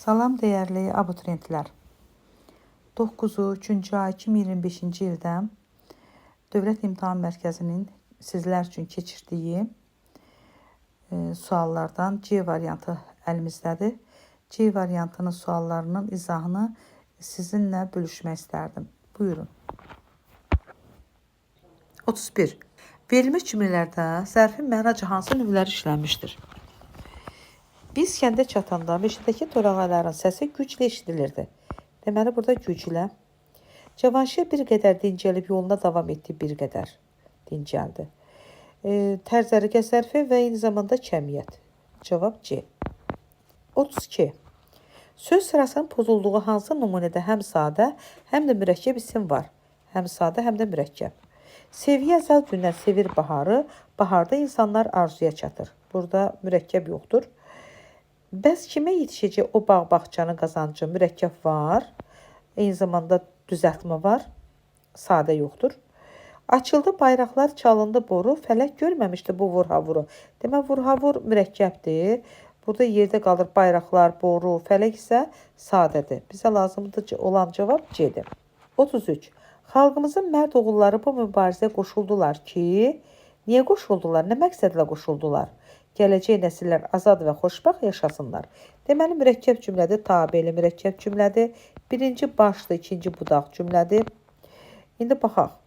Salam dəyərli abituriyentlər. 9-u 3-cü ay 2025-ci ildə Dövlət İmtahan Mərkəzinin sizlər üçün keçirdiyi suallardan C variantı əlimizdədir. C variantının suallarının izahını sizinlə bölüşmək istərdim. Buyurun. 31. Verilmiş cümlələrdə zərfin mənaca hansı növləri işlənmişdir? Biz kəndə çatanda meşədəki torağayların səsi güclə eşidilirdi. Deməli, burada güclə. Cavanşir bir qədər dincəlib yoluna davam etdi, bir qədər dincəldi. Tərz hərəkət zərfi və eyni zamanda kəmiyyət. Cavab C. 32. Söz sırasının pozulduğu hansı nümunədə həm sadə, həm də mürəkkəb isim var? Həm sadə, həm də mürəkkəb. Sevgi əzəl gündən sevir baharı, baharda insanlar arzuya çatır. Burada mürəkkəb yoxdur. Bəs kimə yetişəcək o bağ-bağçanın qazancı? Mürəkkəb var. Eyni zamanda düzəltmə var. Sadə yoxdur. Açıldı bayraqlar, çalındı boru, fələk görməmişdi bu vur-havuru. Demək, vur-havur mürəkkəbdir. Burada yerdə qalır bayraqlar, boru, fələk isə sadədir. Bizə lazımdır olan cavab C-dir. 33. Xalqımızın mərd oğulları bu mübarizəyə qoşuldular ki, niyə qoşuldular? Nə məqsədlə qoşuldular? Gələcək nəsillər azad və xoşbəxt yaşasınlar. Deməli, mürəkkəb cümlədir, tabeli mürəkkəb cümlədir. Birinci başlı, ikinci budaq cümlədir. İndi baxaq.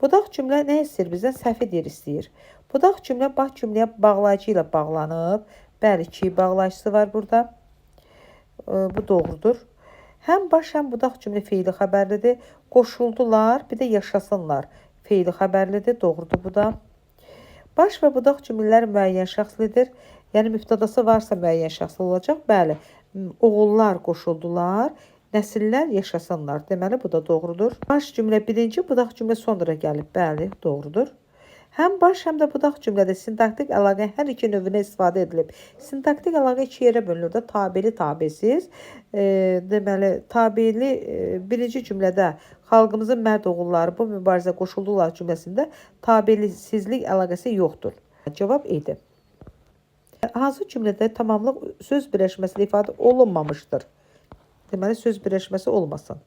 Budaq cümlə nə istəyir bizdən? Səhvi deyir, istəyir. Budaq cümlə baş cümləyə bağlayıcı ilə bağlanıb. Bəli, ki bağlayıcısı var burada. Bu doğrudur. Həm baş, həm budaq cümlə feili xəbərlidir. Qoşuldular, bir də yaşasınlar. Feili xəbərlidir, doğrudur bu da. Baş və budaq cümlələr müəyyən şəxslidir. Yəni, mübtədası varsa müəyyən şəxsli olacaq. Bəli, oğullar qoşuldular, nəsillər yaşasınlar. Deməli, bu da doğrudur. Baş cümlə birinci, budaq cümlə sonra gəlib. Bəli, doğrudur. Həm baş, həm də budaq cümlədə sintaktik əlaqə hər iki növünə istifadə edilib. Sintaktik əlaqə iki yerə bölünür də, tabeli, tabesiz. Deməli, tabeli birinci cümlədə xalqımızın mərd oğulları bu mübarizə qoşuldular cümləsində tabelisizlik əlaqəsi yoxdur. Cavab idi. Hansı cümlədə tamamlıq söz birləşməsi ilə ifadə olunmamışdır? Deməli, söz birləşməsi olmasın.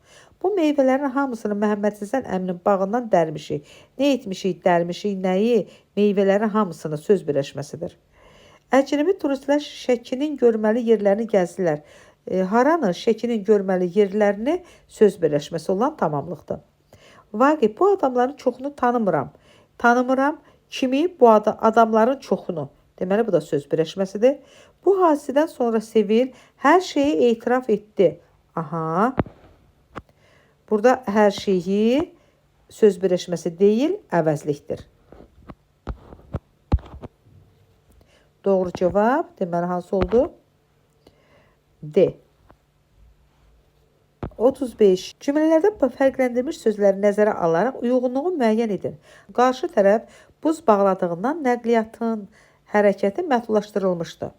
Bu meyvələrin hamısını Məhəmməd Həsən əminin bağından dərmişik. Nə etmişik, dərmişik, nəyi? Meyvələrin hamısını söz birləşməsidir. Əcnəbi turistlər Şəkinin görməli yerlərini gəzdilər. Haranı? Şəkinin görməli yerlərini söz birləşməsi olan tamamlıqdır. Vaqif, bu adamların çoxunu tanımıram. Tanımıram. Kimi? Bu adamların çoxunu. Deməli, bu da söz birləşməsidir. Bu hadisədən sonra Sevil hər şeyi etiraf etdi. Aha. Burada hər şeyi söz birləşməsi deyil, əvəzlikdir. Doğru cavab, deməli, hansı oldu? D. 35. Cümlələrdə fərqləndirilmiş sözləri nəzərə alaraq uyğunluğu müəyyən edin. Qarşı tərəf buz bağladığından nəqliyyatın hərəkəti məhdudlaşdırılmışdı.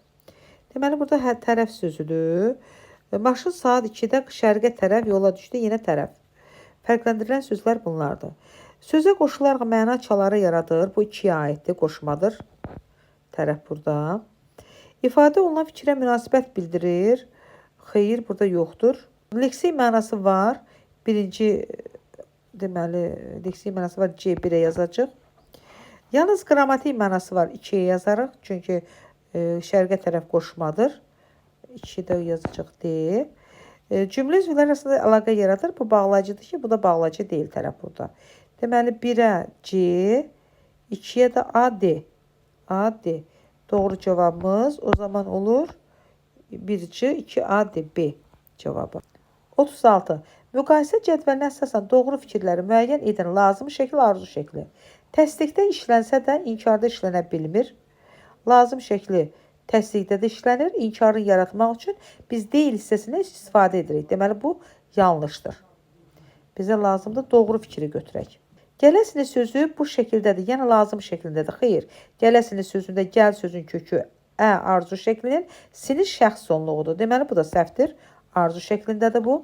Deməli, burada tərəf sözüdür. Maşın saat 2-də şərqə tərəf yola düşdü, yenə tərəf. Fərqləndirilən sözlər bunlardır. Sözə qoşularaq məna çaları yaradır. Bu ikiyə aiddir, qoşmadır. Tərəf burada. İfadə olunan fikrə münasibət bildirir. Xeyr, burada yoxdur. Leksik mənası var. Birinci, deməli, leksik mənası var. C1-ə yazacaq. Yalnız qrammatik mənası var. 2-yə yazarıq. Çünki şərqə tərəf qoşmadır. 2-də yazacaq D. Cümlə üzvləri arasında əlaqə yaradır. Bu bağlayıcıdır ki, bu da bağlayıcı deyil tərəf burada. Deməli, 1-ə C, 2-yə də A, D. A, D. Doğru cavabımız o zaman olur 1C, 2 A, D, B cavabı. 36. Müqayisə cədvəlinə əsasən doğru fikirləri müəyyən edən lazım şəkil, arzu şəkli. Təsdiqdə işlənsə də inkarda işlənə bilmir. Lazım şəkli təsdiqdə də işlənir. İnkarını yaratmaq üçün biz deyil hissəsindən istifadə edirik. Deməli, bu yanlışdır. Bizə lazımdır doğru fikri götürək. Gələsiniz sözü bu şəkildədir. Yəni, lazım şəklindədir. Xeyr. Gələsiniz sözündə gəl sözün kökü ə arzu şəklinin sinin şəxs sonluğudur. Deməli, bu da səhvdir. Arzu şəklindədir bu.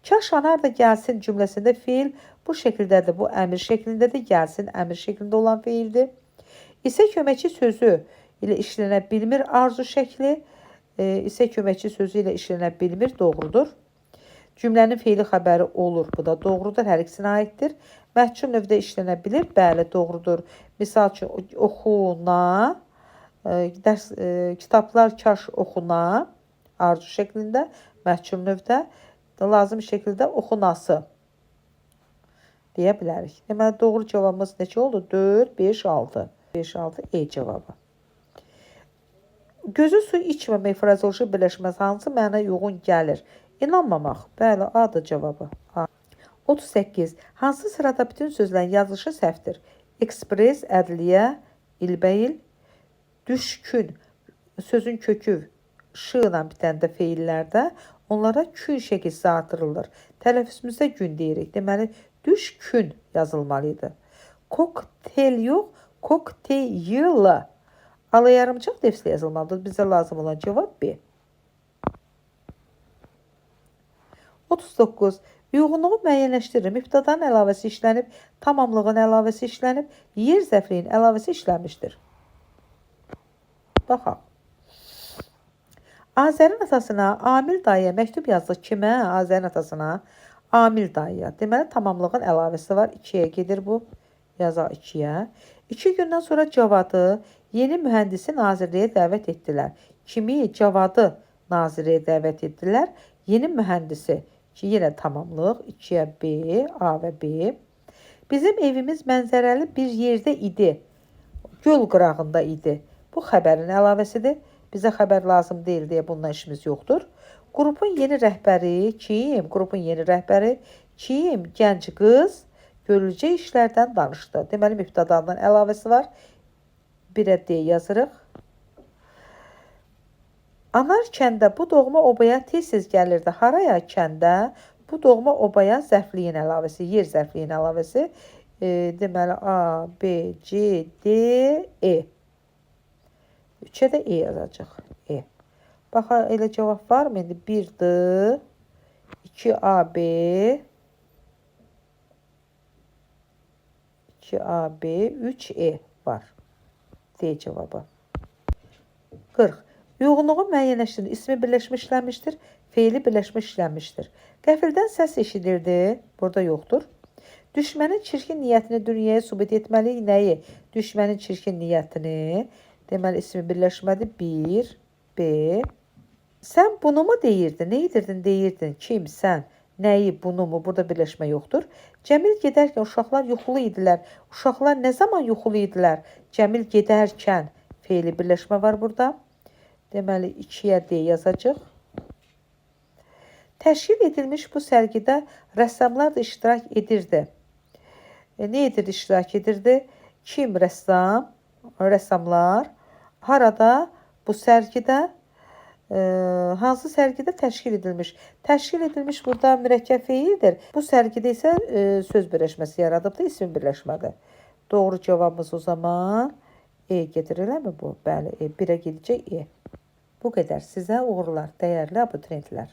Kaş anar da gəlsin cümləsində feil bu şəkildədir. Bu əmir şəklindədir. Gəlsin əmir şəklində olan feildir. İsə köməkçi sözü ilə işlənə bilmir arzu şəkli. İsə köməkçi sözü ilə işlənə bilmir. Doğrudur. Cümlənin feili xəbəri olur. Bu da doğrudur. Hər ikisinə aiddir. Məhcul növdə işlənə bilir. Bəli, doğrudur. Misal üçün, oxuna, dərs, kitablar kaş oxuna, arzu şəklində, məhcul növdə, lazım şəkildə oxunası deyə bilərik. Deməli, doğru cavabımız neçə oldu? 4, 5, 6. 5, 6, E cavabı. Gözü su içməmək frazeoloji birləşməsi hansı məna uyğun gəlir? İnanmamaq. Bəli, A-dır cavabı. A. 38. Hansı sırada bütün sözlərin yazılışı səhvdir? Ekspres, ədliyyə, ilbəil, düşkün. Sözün kökü ş ilə bitəndə feillərdə onlara kün şəkilsi artırılır. Tələffüzümüzdə gün deyirik. Deməli, düşkün yazılmalı idi. Koktel yox, kokteyl. Ala yarımçıq defislə yazılmalıdır. Bizə lazım olan cavab B. 39. Uyğunluğu müəyyənləşdirir. Mübtədanın əlavəsi işlənib, tamamlığın əlavəsi işlənib, yer zərfliyinin əlavəsi işlənmişdir. Baxaq. Azərin atasına Amil dayıya məktub yazdıq. Kimə? Azərin atasına Amil dayıya. Deməli, tamamlığın əlavəsi var. 2-yə gedir bu. Yazaq 2-yə. 2 gündən sonra Cavadı yeni mühəndisi nazirliyə dəvət etdilər. Kimi? Cavadı nazirliyə dəvət etdilər. Yeni mühəndisi ki, yenə tamamlıq. 2-yə B, A və B. Bizim evimiz mənzərəli bir yerdə idi. Göl qırağında idi. Bu xəbərin əlavəsidir. Bizə xəbər lazım deyil deyə bununla işimiz yoxdur. Qrupun yeni rəhbəri kim? Qrupun yeni rəhbəri kim? Gənc qız görüləcək işlərdən danışdı. Deməli, mübtədanın əlavəsi var. 1-ə D yazırıq. Anar kəndə bu doğma obaya tez-tez gəlirdi. Haraya kəndə? Bu doğma obaya zərfliyin əlavəsi, yer zərfliyin əlavəsi. Deməli, A, B, C, D, E. 3-ə də E yazacaq. E. Bax, elə cavab varmı indi? 1D, 2AB, 2AB, 3E var. D cavabı. 40. Uyğunluğu müəyyənləşdirin. İsmi birləşmə işlənmişdir, feili birləşmə işlənmişdir. Qəfildən səs eşidildi. Burada yoxdur. Düşmənin çirkin niyyətini dünyaya sübut etməliyik. Nəyi? Düşmənin çirkin niyyətini. Deməli, ismi birləşmədir. 1, B. Sən bunu mu deyirdin? Nə edirdin? Deyirdin. Kim? Sən. Nəyi? Bunu mu? Burada birləşmə yoxdur. Cəmil gedərkən uşaqlar yuxulu idilər. Uşaqlar nə zaman yuxulu idilər? Cəmil gedərkən feili birləşmə var burada. Deməli, 2-yə D yazacaq. Təşkil edilmiş bu sərgidə rəssamlar da iştirak edirdi. Nə edirdi? İştirak edirdi. Kim? Rəssam. Rəssamlar. Harada? Bu sərgidə. Hansı sərgidə təşkil edilmiş? Təşkil edilmiş burada mürəkkəb feildir. Bu sərgidə isə söz birləşməsi yaradıbdır, isim birləşmədir. Doğru cavabımız o zaman E gedir, eləmi bu? Bəli, E. 1-ə gedəcək E. Bu qədər. Sizə uğurlar, dəyərli abituriyentlər.